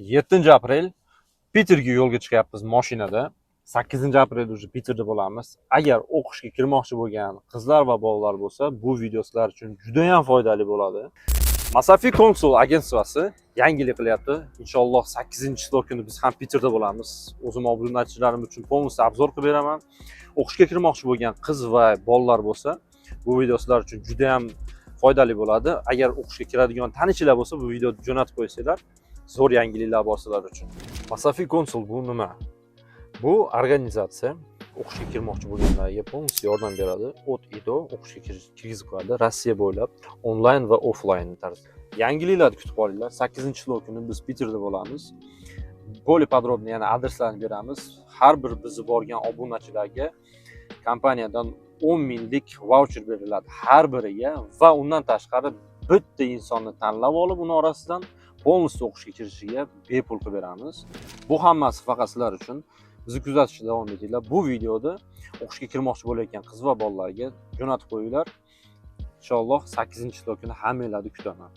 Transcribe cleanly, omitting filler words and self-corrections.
7 aprel Piterga yo'lga chiqyapmiz mashinada. 8 aprel уже Piterda bo'lamiz. Agar o'qishga kirmoqchi bo'lgan qizlar va bolalar bo'lsa, bu video sizlar uchun juda ham foydali bo'ladi. Masafi Konsul agentствоsi yangilik qilyapti. Inshaalloh 8 число kuni biz ham Piterda bo'lamiz. O'zim obunachilarim uchun полностью обзор qilib beraman. O'qishga kirmoqchi bo'lgan qiz va bolalar bo'lsa, bu video sizlar uchun juda ham foydali bo'ladi. Agar o'qishga kiradigan tanishlar bo'lsa, bu videoni jo'natib qo'ysanglar, zo'r yangiliklar bor sizlar uchun. Masafi Konsul bu nima? Bu организация o'qishga kirmoqchi bo'lganlarga полностью yordam beradi. От и до o'qishga kirgizib qo'yadi Rossiya bo'ylab, onlayn va offlayn tarzda. Yangiliklarni kutib qolinglar. 8 число kuni biz Piterda bo'lamiz. Более подробно yana adreslarni beramiz. Har bir bizni borgan obunachilarga kompaniyadan 10 minglik vaucher beriladi har biriga va undan tashqari bitta insonni tanlab olib, uni orasidan полностью o'qishga kirishiga bepul qilib beramiz. Bu hammasi faqat sizlar uchun. Bizni kuzatishda davom etinglar. Bu videoda o'qishga kirmoqchi bo'layotgan qiz va bolalarga jo'natib qo'yinglar. Inshaalloh 8 число kuni hammanglarni kutaman.